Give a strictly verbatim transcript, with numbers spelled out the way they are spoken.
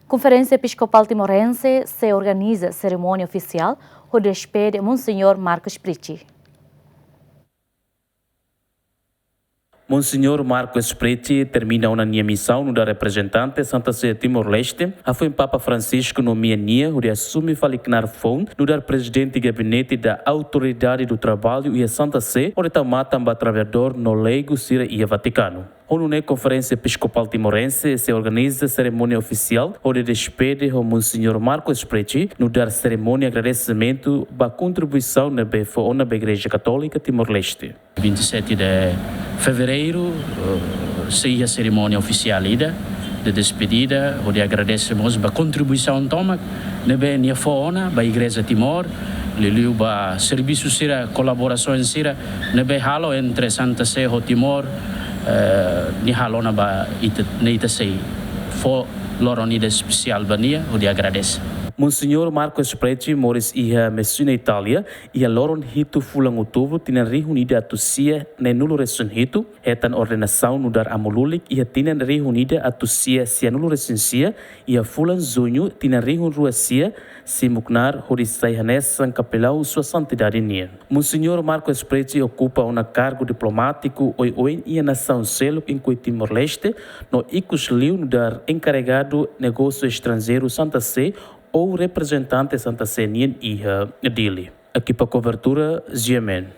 Konferénsia Episkopál Timorense sei organiza serimónia ofisiál hodi despede Monseñór Marcos Prici. Monseñór Marcos Prici termina ona nia misaun nu'udar reprezentante Santa Sé Timor-Leste, hafoin Papa Francisco nomeia nia hodi asume fali knaar foun nu'udar prezidente gabinete da Autoridade do Trabalho iha Santa Sé, hodi tau matan ba traballadór no leigu sira iha Vatikanu. Ho nune'e Konferénsia Episkopál Timorense sei organiza serimónia ofisiál hodi despede ho Monseñór Marcos Prici, nu'udar serimónia agradesimentu ba kontribuisaun ne'ebé fó ona ba Igreja Katólika Timor-Leste. Vinte e sete de fevereiro, eh, sei iha serimónia ofisiál ida de despedida, hodi agradese mós ba kontribuisaun tomak ne'ebé nia fó ona ba Igreja Timor, liuliu ba servisu sira, kolaborasaun sira ne'ebé halo entre Santa Sé ho Timor, eh, nia halo ona ba ita, ne'e ita sei fó loron ida espesiál ba nia, hodi agradese. Monseñór Marcos Prici moris iha Messina, Itália, iha loron hitu fulan Outubru tinan rihun ida atus sia neenulu resin hitu, hetan ordenasaun nu'udar amu lulik iha tinan rihun ida atus sia sianulu resin sia, iha fulan Juñu tinan rihun rua sia, simu knaar hodi sai hanesan kapelaun Sua Santidade nian. Monseñór Marcos Prici okupa ona kargu diplomátiku oioin iha nasaun seluk, inklui Timor-Leste, no ikus liu nu'udar enkarregadu negósiu estranjeiru Santa Sé ou reprezentante Santa Sé nian iha Dili. Ekipa kobertura, G M N.